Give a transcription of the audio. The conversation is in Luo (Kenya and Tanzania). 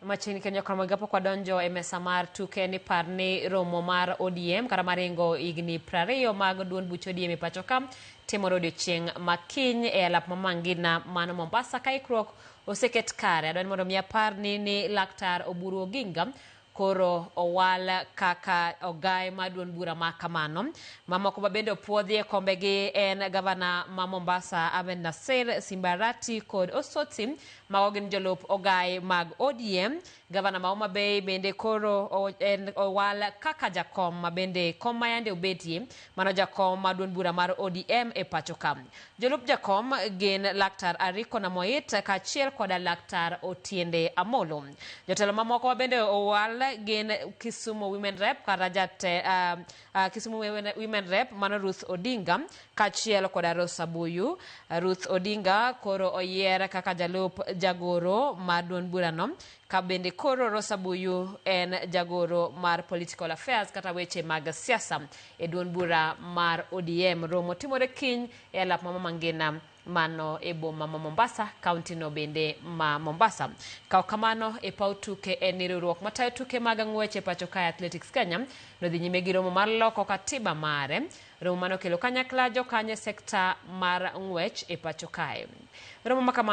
Machiegni kendo nyakromo kapok wadonjo e mesa mar tuke ni par ni romo mar ODM kata maringo higni 20 mag duond buch ODM e pacho ka timore odiochieng' ma kiny e alap ma Mangina mano Mombasa ka ikruok oseket kare. Adwaro ni mondo mi apar ni ni Laktar Oburu Oginga koro owal kaka ogaye mar duond bura ma kamano. Mamoko ma bende opuodhi e kombegi en gavana ma Mombasa Ahmed Nassir, Simbarati kod Osotsi. Mago gin jolup ogaye mag ODM. Gavana ma Homa Bay bende koro en owal kaka jakom ma bende kom ma yande obetie mano jakom ma duond bura mar ODM e pacho ka. Jolup jakom gin Laktar Ariko Namoit kaachiel koda Laktar Otiende Amolo. Jotelo mamoko ma bende owal gin Kisumu Women Rep kata jate, Kisumu Women Rep mano Ruth Odinga kaachiel koda Rose Abuyu. Ruth Odinga koro oyier kaka jalup jagoro mar duond burano ka bende koro Rose Abuyu en jagoro mar political affairs kata weche mag siasa e duond bura mar ODM. Romo timore kiny e alap ma Mama Ngina mano e boma ma Mombasa, kaunti no bende ma Mombasa. Kaw kamano e paw tuke en ni riwruok matayo tuke mag ng'wech e pacho kae Athletics Kenya nodhi nyime gi romo mar loko katiba mare. Romo mane okelo kanyakla jokanyo e sekta mar ng'wech e pacho kae. Romo ma kamano